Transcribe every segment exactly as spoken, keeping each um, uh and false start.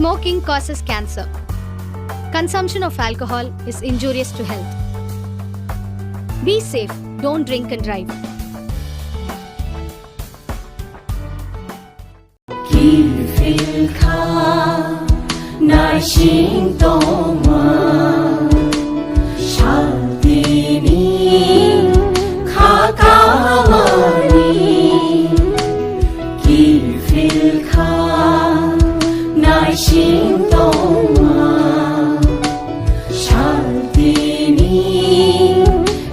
Smoking causes cancer. Consumption of alcohol is injurious to health. Be safe, don't drink and drive. Kiphil kha naising tongma, shaltini kha kamani. Kiphil kha naising tongma, shaltini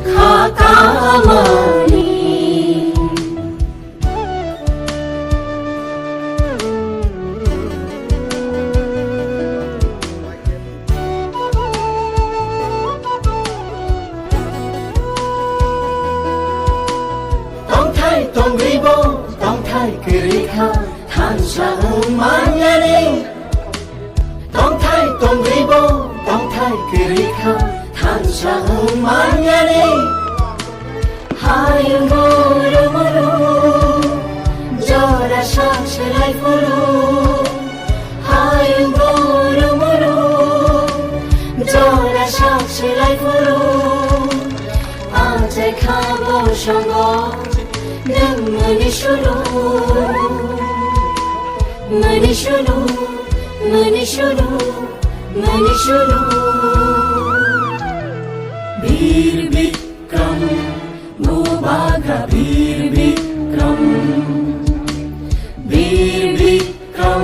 kha kamani. Tongthai tongribo, tongthai kwrwi kha, thansa wng manyani. Tongthai tongribo, tongthai kwrwi kha, thansa wng manyani. Hayung guru muru, jora sak selai phuru. Hayung guru muru, jora sak selai phuru. Achai kha bo songo, nwng mani sulu, mani sulu, mani sulu, mani sulu. Bir Bikram, Bubagra Bir Bikram, Bir Bikram,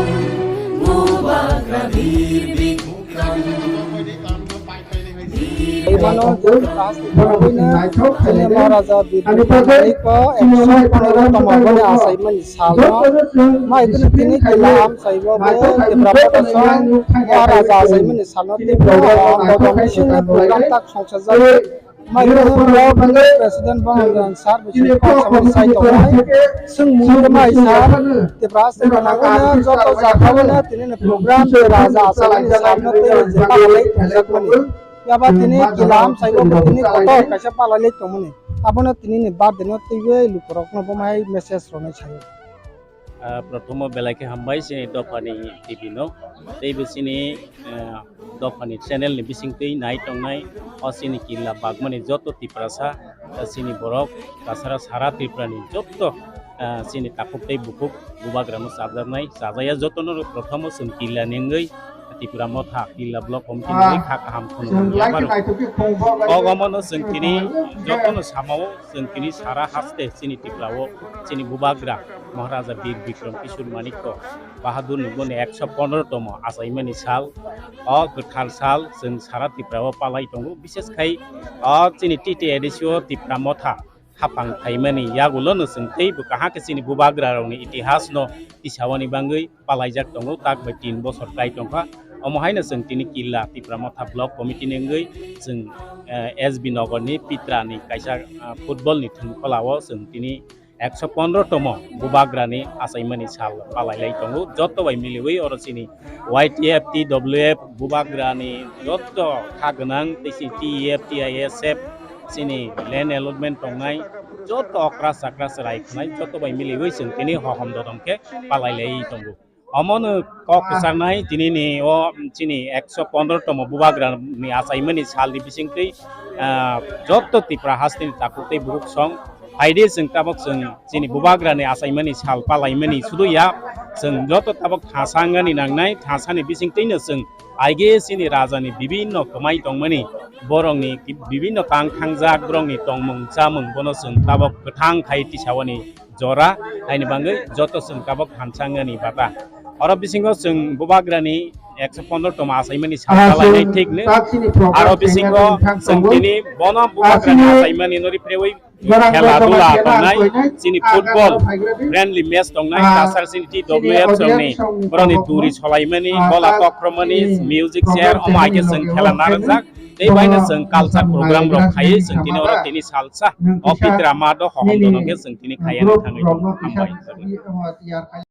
Bubagra Bir Bikram. Maharaja Birbikrama Manikko ekso pondro tongmani salno maitwino tini kilam saibo bo Tipra Motha song Maharaja achaimani salno tei program tak songchajak. Maitwino president Bhananjan sir bo chini kok samani sai tongnai. Chwng mungkhe mai sir Tipra Motha joto jagao tini program Maharaja achaimani salno tei je palai thangjakmani. Yaba tini kilam saibo tini kotor kaisa palai lai tongmani. Abono tini ni birthday no twiwi lukurokno bo mai message rwnai saio. Ah, prothomo belai khe hambai chini dophani T V no, tei bo chini, ah, dophani channel ni bisingtwi nai tongnai o chini killa bagmani joto Tiprasa, ah, chini borok, tasara sara Tripura ni joto, ah, chini takhuk tei bukhuk bubagrano chajaknai, chajaya jotono prothomo chwng killa ni wngwi Tipra Motha Killa Block Committee ni kha kaham khwnwi yapharo. Kok omono chwng tini jotono samao chwng tini sara haste chini Tripura o chini bubagra Maharaja Bir Bikram Kishore Manikko Bahadur ni boni ekso pondro tomo achaimani sal, o kwthar sal chwng sara Tripura o palai tongo, bishes khai o chini T T A D C o Tipra Motha hapang phaimani yagulo no chwng tei bo kaham khe chini bubagra rokni itihas no tisawani bangwi palaijak tongo, tak bai tin bosor kai tongkha. Omo haino chwng tini killa Tipra Motha Block Committee ni wngwi chwng, eh, S B Nogor ni Pitra ni kaisa, ah, football ni thwngpala o chwng tini ekso pondro tomo bubagra ni achaimani sal palai lai tongo. Joto bai miliwi oro chini Y T F, T W F, bubagra ni joto kha gwnang tei si T E F, T I S F, chini land allotment tongnai, joto okra chakra chwrai khwnai, joto bai miliwi chwng tini hohom dodom khe palai lai tongo. Omono kok kwcharnai tini ni o chini ekso pondro tomo bubagra ni achaimani sal ni bisingtwi, ah, joto Tipra hasteni takhuk tei bukhuk song Phaidi chwng tabok chwng chini bubagrani achaimani sal palaimani sudu ya, chwng joto tabok thasa wngani nangnai, thasani bisingtwino chwng aige chini rajani bibinno kwmai tongmani, borokni bibinno tang thangjak, borokni tongmung chamung bono chwng tabok kwthang khai tisawani jora, haini bangwi joto chwng tabok thansa wngani bata. Oro bisingo chwng bubagrani ekso pondro toma achaimani sal palainai thikni, aro bisingo chwng tini bono bubagrani achaimani nori prewi khela dula tongnai, chini football friendly match tongnai, tasar chini T W F songni boroni duri solaimani, bola tokromani, music chair, omo hai khe chwng khela narwkjak. Tei baino chwng culture program rok khaiwi chwng tini oro tini salsa o Pitra Motha hohom dono khe chwng tini khaiya thangwi tongo. Hambai.